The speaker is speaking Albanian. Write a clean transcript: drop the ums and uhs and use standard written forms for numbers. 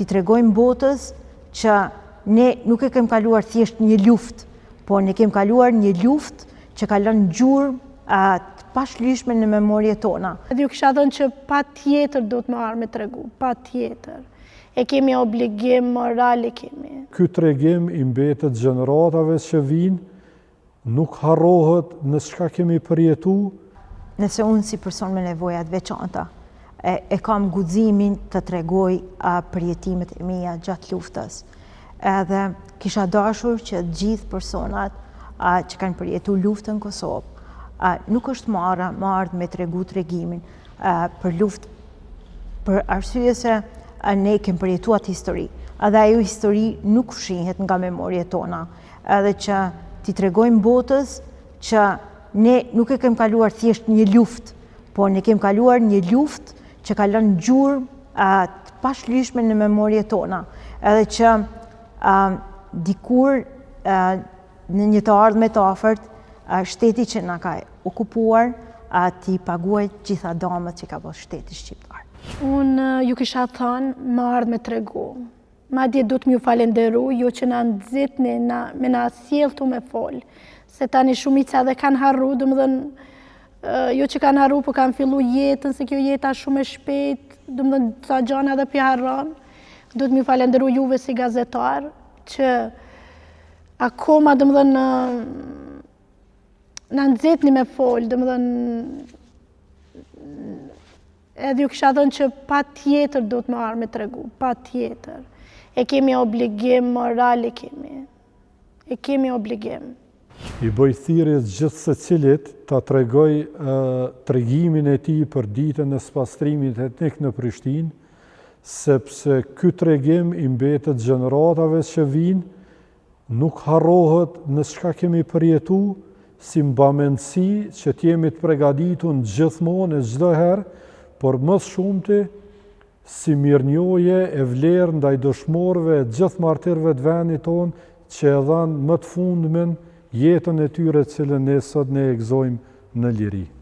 t'i tregojmë botës që ne nuk e kem kaluar thjesht një luftë, po ne kem kaluar një luftë që ka lënë gjurmë të pashlyeshme në memorje tona. Edhe ju kisha thënë që patjetër duhet me ardhë me tregu, patjetër. E kemi obligim moral e kemi. Ky tregim i mbetet gjeneratave që vijnë, nuk harrohet në çka kemi përjetu. Nëse unë si person me nevoja të veçanta, e, e kam guximin të tregoj përjetimet e mia gjatë luftës. Edhe kisha dashur që të gjithë personat a, që kanë përjetu luftën në Kosovë, a, nuk është marre me ardhë me tregu tregimin a, për luftë për arsye se a, ne kem përjetu atë histori. Edhe ajo histori nuk fshihet nga memorjet tona. Edhe që t'i tregojmë botës që ne nuk e kem kaluar thjesht një luftë, po ne kem kaluar një luftë që ka lënë gjurmë të pashlyeshme në memorjet tona. Edhe që a, dikur a, në një të ardhme të afërt, shteti që na ka okupuar, t'i paguaj gjitha dëmet që ka bërë shteti shqiptar. Unë ju kisha thënë me ardhë me tregu. Madje du të m'ju falenderu, ju që na nxitni, na, me na sjell tu me fol. Se tani shumica edhe kanë harru, domethënë, jo që kanë harru, po kanë fillu jetën, se kjo jeta shumë e shpejt, domethënë, sa gjana edhe p'i harron. Du të m'ju falenderu juve si gazetar, që akoma, domethënë, na nxitni me fol, domethënë, edhe ju kisha thënë që patjetër duhet me ardhë me tregu, patjetër. E kemi obligim moral, e kemi. E kemi obligim. I bëj thirrje gjithsecilit ta tregoj tregimin e tij për ditën e spastrimit etnik në Prishtinë, sepse ky tregim i mbetet gjeneratave që vijnë, nuk harrohet në çka kemi përjetu, si mbamendësi që t'jemi të pregaditun gjithmonë e çdo herë, por më së shumti si mirënjohje e vlerë ndaj dëshmorëve e gjithë martirëve të vendit tonë që e dhanë më të fundmin jetën e tyre të cilën ne sot ne e gëzojmë në liri.